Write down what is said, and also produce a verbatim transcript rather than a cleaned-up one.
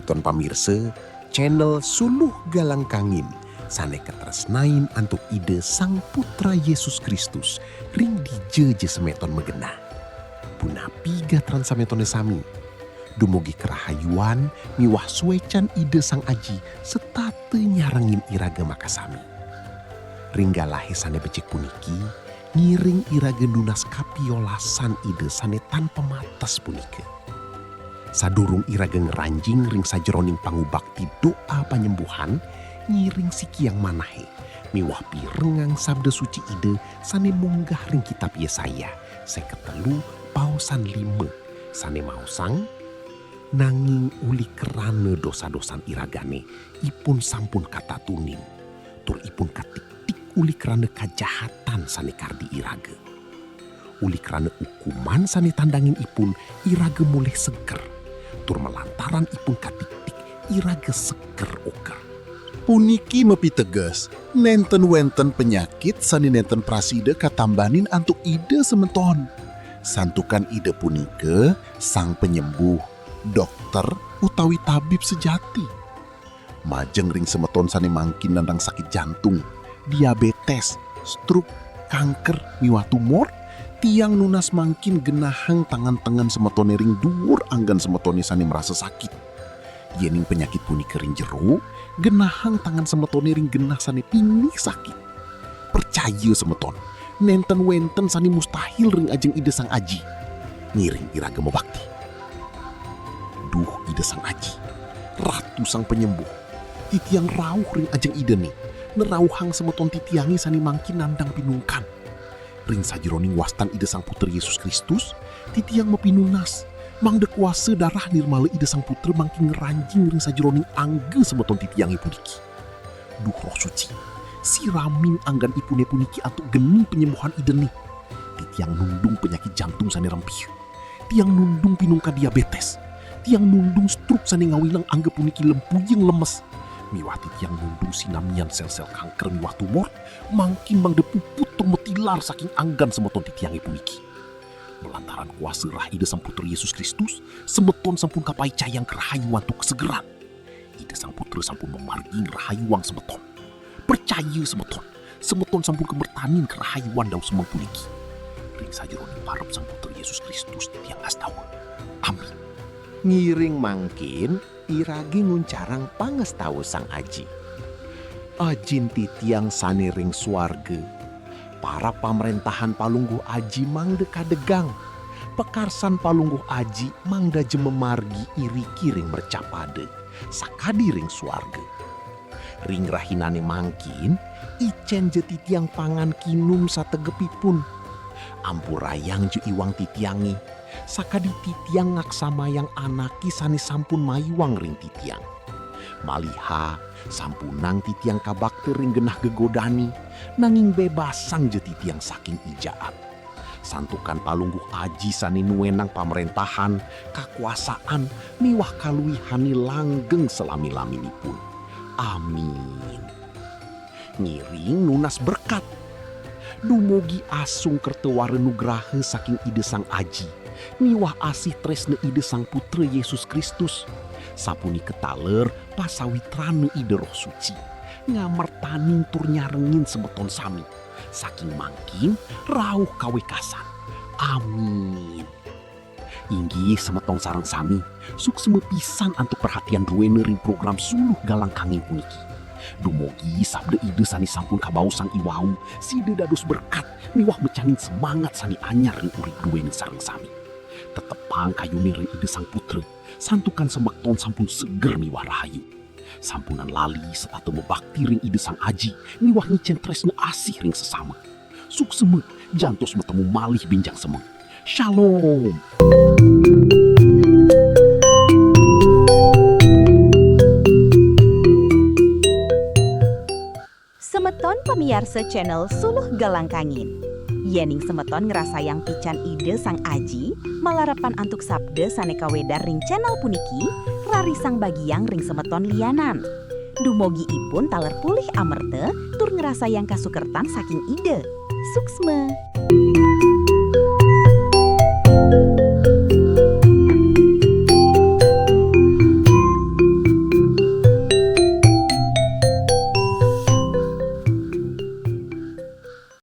Ton pamirsa, channel Suluh Galang Kangin, sane katresnain antuk Ida Sang Putra Yesus Kristus, ring dija ja semeton magenah. Punapi gatran semetone sami? Dumugi karahayuan miwah suecan Ida Sang Aji setata nyarengin iraga makasami. Ring galahe sane becik puniki, ngiring iraga nunas kapiolasan Ida sane tan pamates punika. Sadurung iraga ngranjing ring sajeroning pangubakti doa panyembuhan, ngiring sikiang manahe miwah pirengang sabda suci Ida sane munggah ring kitab Yesaya seket telu paosan lima, sane maosang, "Nanging uli krana dosa-dosan iragane, ipun sampun katatunin, tur ipun katiktik uli krana kajahatan sane kardi iraga. Uli krana ukuman sane tandangin ipun, iraga molih seger, tur malantaran ipun katiktik, iraga seger oka." Puniki mapiteges, nenten wenten panyakit sane nenten prasida katambanin antuk Ida semeton. Santukan Ida punika Sang Panyembuh, dokter utawi tabib sejati. Majeng ring semeton sane mangkin nandang sakit jantung, diabetes, stroke, kanker, miwah tumor, tiang nunas mangkin genahang tangan-tangan semetone ring duur anggan semetone sane marasa sakit. Yening panyakit punika ring jero, genahang tangan semetone ring genah sane pinih sakit. Pracaya semeton, nenten wenten sane mustahil ring ajeng Ida Sang Aji. Ngiring iraga mabakti. Duh Ida Sang Aji, Ratu Sang Panyembuh, titiang rauh ring ajeng Idane, nerauhang semeton titiange sane mangkin nandang pinungkan. Ring sajeroning wastan Ida Sang Putra Yesus Kristus, titiang mapinunas, mangda kuasa darah nirmala Ida Sang Putra mangkin ngranjing ring sajeroning angga semeton titiange puniki. Duh Roh Suci, siramin anggan ipune puniki antuk geni panyembuhan Idane. Titiang nundung panyakit jantung sane rempih. Tiang nundung pinungkan diabetes. Tiang nundung stroke sane ngawinang angga puniki lempuyung lemes. Miwah titiang nundung sinamian sel-sel kanker miwah tumor, mangkin mangda puput tur matilar saking anggan semeton titiange puniki. Malantaran kuasa rah Ida Sang Putra Yesus Kristus, semeton sampun kapaicayang karahayuan tur kasegeran. Ida Sang Putra sampun mamargi ngrahayuang semeton. Pracaya semeton, semeton sampun kamertanin karahayuan dauh semeng puniki. Ring sajeroning parab Sang Putra Yesus Kristus titiang ngastawa. Amin. Ngiring mangkin, iragi nguncarang pangastawa Sang Aji. Ajin titiang sane ring suarga, parab pamrentahan Palungguh Aji mangda kadegang. Pakarsan Palungguh Aji mangda ja mamargi iriki ring mercapada, sakadi ring suarga. Ring rahinane mangkin, icen ja titiang pangan kinum sategepipun. Ampurayang ja iwang titiange, sakadi titiang ngaksamayang anake sane sampun maiwang ring titiang. Maliha sampunang titiang kabakta ring genah gegodane, nanging bebasang ja titiang saking ijaan. Santukan Palungguh Aji sane nuenang pamrentahan, kakuasaan, miwah kaluihane langgeng salami-laminipun. Amin. Ngiring nunas berkat. Dumugi asung kerta wara nugraha saking Ida Sang Aji, miwah asih tresna Ida Sang Putra Yesus Kristus. Sapunika taler pasawitrana Ida Roh Suci, ngamertanin tur nyarengin semeton sami. Saking mangkin, rauh kawekasan. Amin. Inggih semeton sareng sami, suksma pisan antuk perhatian druena ring program Suluh Galang Kangin puniki. Dumugi sabda Ida sane sampun kabaosang iwau, sida dados berkat miwah mecanin semangat sane anyar ring urip druena sareng sami. Tetepang kayune ring Ida Sang Putra, santukan semeton sampun seger miwah rahayu. Sampunang lali setata mabakti ring Ida Sang Aji miwah ngicen tresna asih ring sesama. Suksma, jantos matemu malih benjang semeng. Shalom. Semeton pamiarsa channel Suluh Galang Kangin. Yening semeton ngrasayang pican Ida Sang Aji, malarapan antuk sabda sane kawedar ring channel puniki, rarisang bagiang ring semeton lianan. Dumugi ipun taler pulih amerta tur ngrasayang kasukertan saking Ida. Suksma.